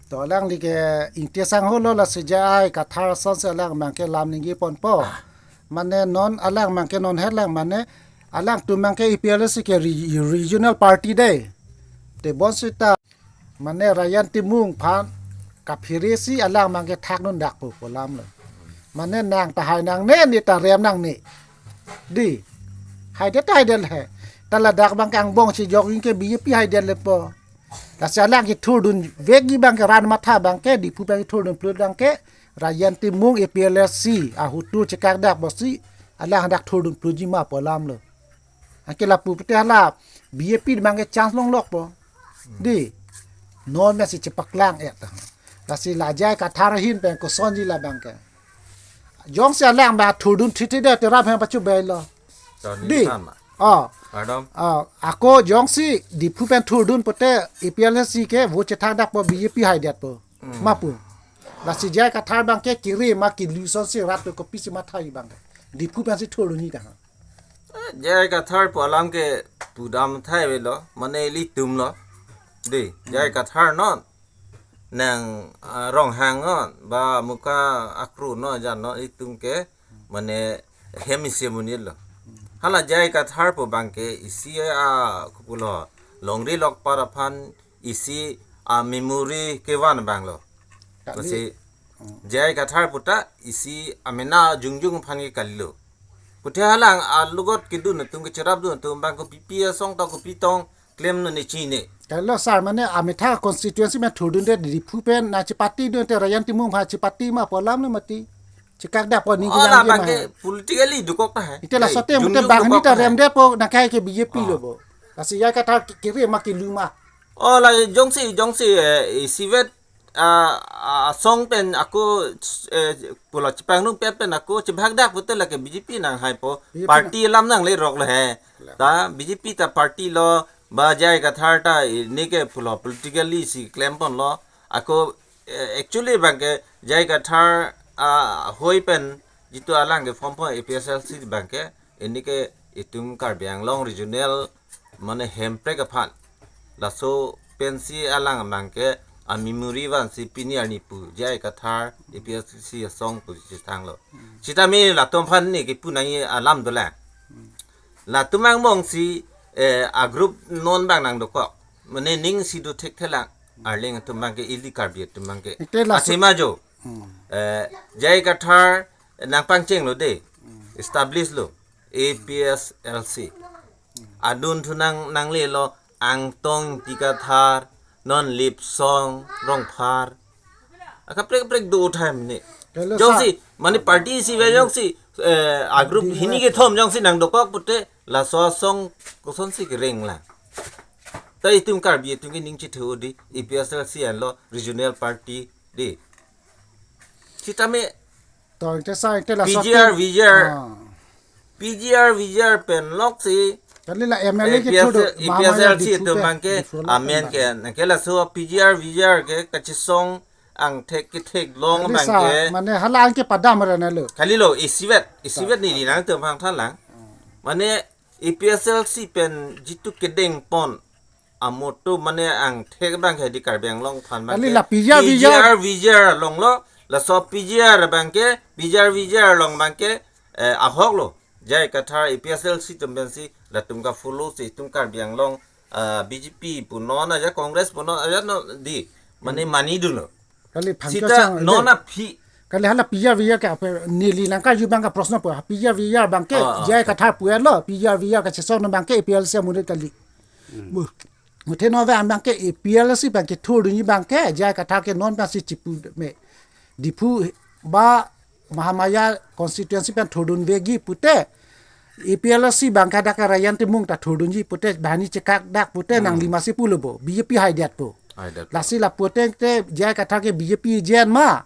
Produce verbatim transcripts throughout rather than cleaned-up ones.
To alangli ke Ingti sangho lo, lasi J I Kathar asonsi alang abangke lam ningje ponpo. Mane non alang abangke non het lang mane alangtum abangke A P L S ke re-, regional party dei. Te bonsita mane Rayan Timung aphan kaphere si alang abangke thakdun dakpo pu alam lo. Mane nang ta hai nangne, ne ta rem nangne. Dei. Haidet ta haidet he. Ta ladak abangke angbong si jok ingke B J P haidet lepo. Lasi alang kethurdun vekji abangke ran matha abangke, Diphu abang kethurdun plut abangke, Rayan Timung A P L S C ahutur chekak dak bosi, alang dak thurdun plutji ma pu alam lo. Anke lapu pute hala B J P abangke chance longlokpo. Dei. Non mesi chepaklang et ta. Lasi la J I Kathar ahin pen kosonji la abangke. Jongsi alang abang thurdun thithe de te ram hem pachu bai lo. Tony Dei. Sama. Oh. Adam. Ah, ako jongsi Diphu pen thurdun pute A P L S C ke vote chethak dakpo B J P haidetpo. Hmm. Ma pu. Lasi J I Kathar abangke kiri ma kilu asonsi rat to kopisi matha abangke. Diphu pensi thurdunji ta. Eh, J I Kathar pu alam ke pudam thai avelo, mane ilitum lo. Dei, J I Kathar non. Nang, ah, Ronghang non, ba Muka Akru non, jan non, itum ke, mane hem isi amonit lo. Hala J I Kathar pu abangke isi a kupulo, longri lokpar aphan isi a memory kevan abang lo. Kali. Lasi J I Kathar puta isi amena jongjong aphan ke kalilo. Pute halang alogot kedun atum, kecherapdun atum abang ko P P asong ta kopi tong klemlo ne chine. Kalilo sir, mane ametha constituency pen thurdunde Diphu pen nangchepatidunte Rayan Timung aphan chepati ma pu alam lo mati. Chekak dakpo ning Oh, kejang la ke ma abangke hai. Politically dokok ta hai. Ite la Dei, sote mute jongjong banghini dokok ta ta hai. Remdetpo nangkai ke B J P Oh. lo bo. Lasi J I Kathar ki-, kiri ma kilu ma. Oh, la jongsi, jongsi, eh, isivet, ah, ah, asong pen ako, eh, pulo chepangrum pet pen ako chebhak dak pute lake B J P nang haipo. B J P party nang. Lam nanglerok lo he. Lam. Ta B J P ta party lo, ba J I Kathar ta ini ke pulo politically si klem ponlo. Ako, eh, actually abangke J I Kathar, ah, hoi pen jitu alang ke form pon A P S L C abangke ini ke itum Karbi Anglong regional mane hemprek aphan. Laso pensi alang abangke a memory vansi pini arni pu J I Kathar A P S C asong pu chethanglo. Sitame latum aphan ne kipu nangji alam dolang. Latum angbong si, eh, a group non abang nangdokok. Mane ning si do thekthelang. Arleng atum abangke ili Karbi atum abangke. Ite laso Athema jo. Hmm. Eh, J I Kathar nangpangchenglo dei. Establish lo. A P S L C. Adun thu nang, nanglelo Angtong Ingti Kathar, non Lipsong Rongphar. Akaprek kaprek do time ni. Kalilo Jongsi, sir. Mane party isi ve jongsi, eh, a group Di hini ke thom jongsi nangdokok pute, laso asong kosonsi kereng lang. Ta itum Karbi itum ke ning chithu dei, A P S L C anlo regional party dei. Sitame To, ite sa, ite la P G R, sote. V G R. Ah. P G R, V G R pen lok si. Kali la M L A ke A P S, thudo, A P S L C Mahamaya Diphu atum ke, abangke, Diphu la amen pen ke, abang. Nangke laso P G R, V G R ke kachesong angthek ketheklong Kali sa, abangke. Mane hala anke padam ra na lo. Kalilo, isivet, isivet Ta, neli ta. Nangtum aphan thalang. Ah. Mane A P S L C pen jitu kedeng pon amoto mane angthek abangke di Karbi Anglong aphan abangke. Kali la P G R, V G R. P G R, V G R along lo, laso P G R abangke, P G R, V G R along abangke, eh, ahok lo. J I Kathar A P S L C atum pensi, latum ka-follow si itum Karbi Anglong, ah, B J P punon aja, Congress punon aja no dei, mane Hmm. mani dunlo. Kali phang Sita chosang, non le. Aphi. Kali hala P G R V G R ke apa, neli nangkarju abang ka prosno po. P G R V G R abangke, Ah, ah. J I Kathar puan lo, P G R V G R kachesong abangke, A P S L C amonit kali. Hmm. Bu, muthe non ave abangke, A P S L C abangke, thurdunji abangke, J I Kathar ke non abang si chipu me. Diphu ba Mahamaya constituency pen thurdun vekji pute, A P S L C abangke dak Rayan Timung ta thurdunji pute, banghini chekak dak pute, Hmm. nangli masi pulo bo, B J P haidetpo. Haidetpo. Lasi lapu atengte J I Kathar ke B J P jen ma.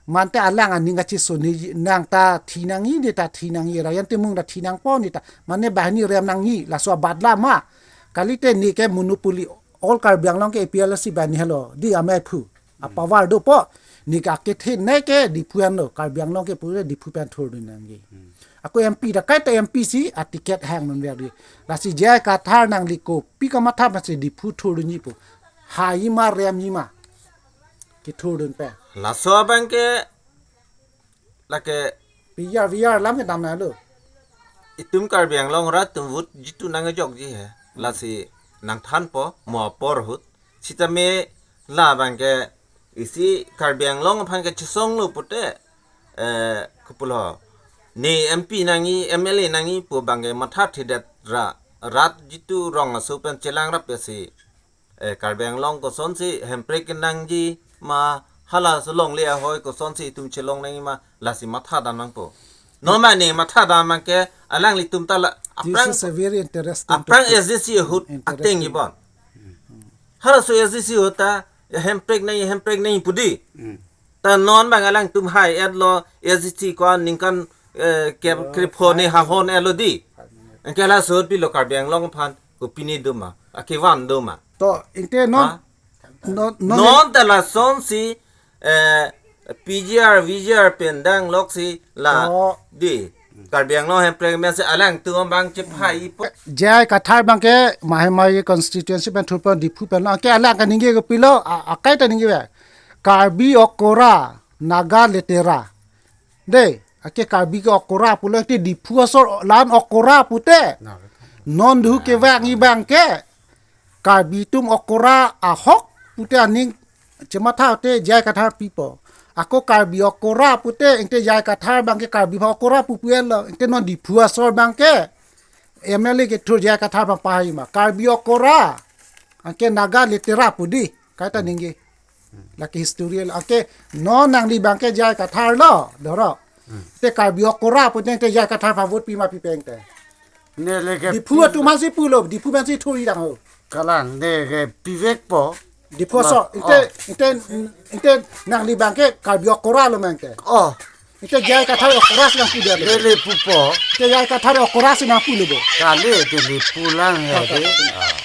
Mante alang aning kachesong ne nang ta thi nangji, ne ta thi nangji, Rayan Timung ta thi nangpo ne ta. Mane banghini rem nangji, laso abat la ma. Kalite ne ke monopoly, all Karbi Anglong ke A P S L C banghini helo, dei amei phu. A power dopo, ne ke akethe ne ke Diphu anlo, Karbi Anglong ke pura Diphu pen thurdun nangji. Hmm. Ako M P ta kaita M P si, a ticket hang non ver dei. Lasi J I Kathar nangli kopi kamatha masi Diphu thurdunji po. Haiji ma remji ma. Ithurdun pe. Laso abang ke lake P G R, V G R alam kedam nanglo. Itum Karbi Anglong arat atum vote jitu nangkejokji he. Lasi nangthanpo mo apor ahut. Sitame labang ke isi Karbi Anglong aphan kechesonglo pute, eh, kopulo. Ne M P nangji, M L A nangji pu abang ke mathathedet ra, rat jitu rong aso pen chelangrap ya si. Eh, Karbi Anglong kosonsi hemprek kenangji ma, hala so longle ahoi kosonsi itum chelong nangji ma, lasi mathadam nangpo. Non ma ne mathadam abang ke alanglitum ta la This aphrang, is a very interesting aphrang topic. S D C ahut Interesting. Ateng ibon. Halaso S D C ahut ta, ya hemprek nangji, hemprek nangji pu di. Hmm. Ta non abang alangtum hai-etlo, S D C ko-an ningkan, eh, kep-, Oh, krepho ne hai. Hahon-etlo di. Anke laso ahut pilo Karbi Anglong aphan, kopine do ma, akevan do ma. To, inte non, Ha? non, non, Non ta lasonsi, eh, P G R, V G R pen dang loksi la Oh. di. Karbi Anglong hemprek mesi alangtum abang chephai po. J I Kathar abang ke Mahemai constituency pen thurpon Diphu pen lo. Anke alang kaningje kopilo, a-, akai ta ningje ve. Karbi okora, Naga letera. De, anke Karbi ke okora pulo te Diphu asor la-an okora pute. Non duhu kevangji abang ke Karbi atum okora ahok pute aning chematha te J I Kathar pipo. Ako Karbi okora pute, inte J I Kathar abang ke Karbi aphan okora pu pu-etlo, inte non Diphu asor abang ke M L A kethur J I Kathar abang pahai ma. Karbi okora, anke Naga letera pu di, kaita ningje. Lake history lo, anke non nangli abang ke J I Kathar lo, doro. Te Karbi okora pute te J I Kathar aphan vote pi ma pipe te. Ne leke Diphu pi- atum aphansi pulo, Diphu aphansi thuri dang ho. Kalang, ne ke pivekpo. Diphu asor, Ma-, inte, oh. Inte, inte nangli abang ke Karbi okora lo ma te. Oh. Inte J I Kathar okora si nangpu dia. Dele pupo. Inte J I Kathar okora si nangpu lo bo. Kali dele pulang ya Oh, de. Oh. Ah.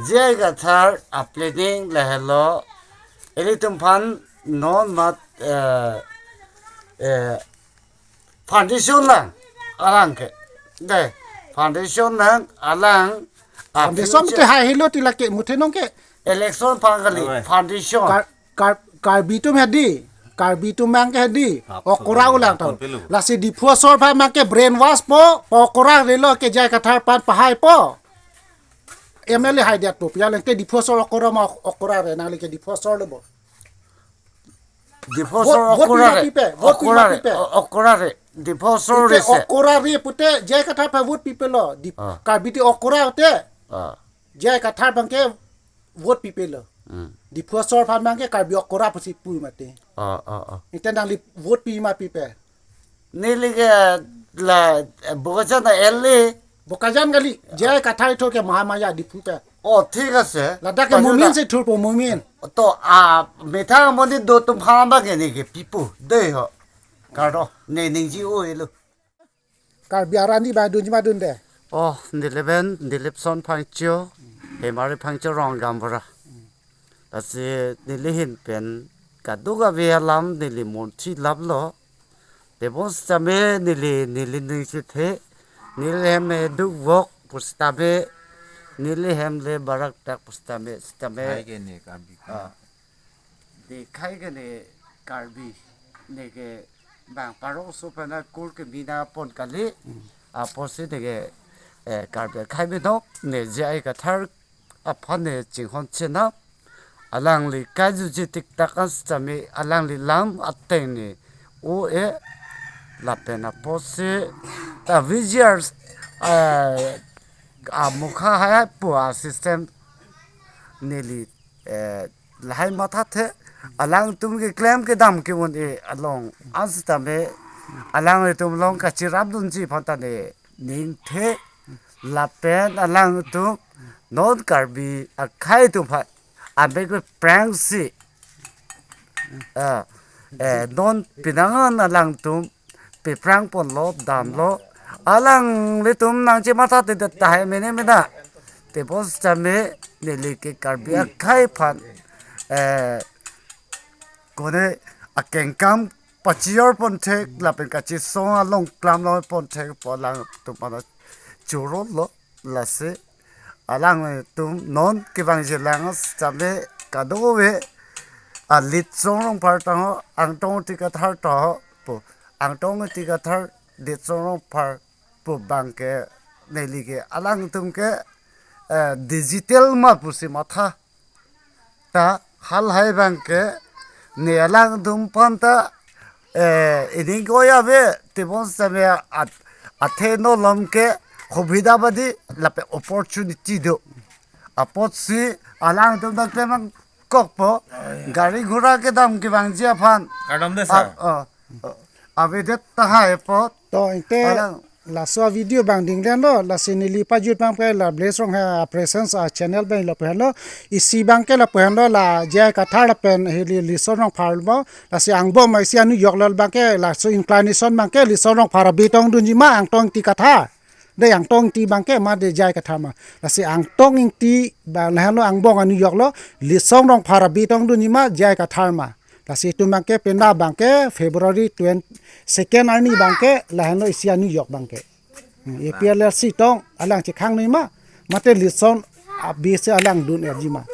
J I Kathar a planning lahelo. Ilitum aphan non mat, eh, eh, foundation lang alang ke. De, foundation lang alang, ah, Foundation future ke hai helo ti lake muthenong ke. Election aphan kali, Alright. Foundation. Kar-, kar-, Karbi atum hedi, Karbi atum abang ke hedi, Hap, okora so ulang tau. Kon pelu. Lasi Diphu asor aphan abang ke brainwash po, okora relo ke J I Kathar aphan pahai po. M L A hai dia to, pia leng te Diphu asor okora ma okora re, nangli ke Diphu asor lo bo. Diphu asor Vote, vote okora pi re. Mapi pe, vote pi Okora mapi re. pe. O-, okora re. Diphu asor Ite re se. Okora re pute, J I Kathar aphan vote pipe lo. Di Ah. Karbi te okora te. Ah. J I Kathar abang ke vote pipe lo. Hmm. Diphu asor aphan abang ke Karbi okora pusi pu mati. Ah, ah, ah. Ite nangli vote pi mapi pe. Neli ke la, eh, Bokajan L A. Bokajan kali. J I Kathar ithur ke Mahamaya Diphu ke. Oh, thik ase. Ladak ke Pajula. Mumin si thurpo Mumin. To, ah, methang moni do tum hamba ke ne ke pipo. De ho. Karo, ne ningje-o elo. Karbi arani ba dunji ma dunde. Oh, neli pen, Dilip Son Phangcho, Hemari Phangcho Ronggam Bora. Lasi neli ahin pen kadokave alam neli munthi laplo. Tebon sitame neli, neli ning chethe, neli hem dukvok pu sitame, neli hem le barak tak pu sitame, sitame. Hai ke ne Karbi. Ah. De khai ke ne Karbi, ne ke bang parok so pana kur ke mina pon kali, apotsi ne ke, eh, Karbi khai binok, ne J I Kathar aphan ne chinghon chenam, alangli kajuji tiktak an sitame alangli lam ateng ne o-e lapen apotsi ta V G R, eh, amukha hai pu a system neli, eh, lahai mathathe alangtum keklem kedam ke-un-e along an sitame alanglitum along kachirap dunji aphan ta ne ningthe lapen alangtum non Karbi akhei atum aphan abek prank si, ah, eh, non pinangan alangtum pephrang ponlo, damlo, alanglitum nangchematha te tahai mene mena. Tebon sitame neli ke Karbi akhei aphan, eh, kone akengkam pachijor ponthek lapen kachesong along klamlo ponthek pu alangtum aphan choro lo. Lasi alangtum non kevangji lang sitame kadokave a Litsong Rongphar tangho, Angtong Ingti Kathar tangho pu, Angtong Ingti Kathar, Litsong Rongphar pu abangke neli ke alangtum ke, eh, digital ma pusi matha. Ta halahai abangke ne alangtum aphan ta, eh, ining ko-an ave tebon seme at, athe nolom ke hobida badi lapen opportunity do. Apotsi alangtum ta klemang kokpo, gari ghora kedam kevangji aphan. Kardom de, sir. A, a, avedet tahai apot. To, ante alang laso video abang dinglen lo, lasi neli pajut abangke la Blessed Ronghang Presence a channel abang lapu henlo, isi abangke lapu henlo, la J I Kathar lapen hili Litsong Rongphar mo, lasi angbong ma isi anu yok lo abangke, laso inclination abangke Litsong Rongphar abi tongdunji ma Angtong Ingti Kathar. De Angtong Ingti abangke ma de J I Kathar ma. Lasi Angtong Ingti abang lahenlo angbong anu yok lo, Litsong Rongphar abi tongdunji ma J I Kathar ma. Lasi itum abangke penap abangke February twenty second arni abangke lahenlo isi anu yok abangke. Hmm, A P L A C tong alang chekhang noi ma, mate Litsong abi si alang dun-erji ma.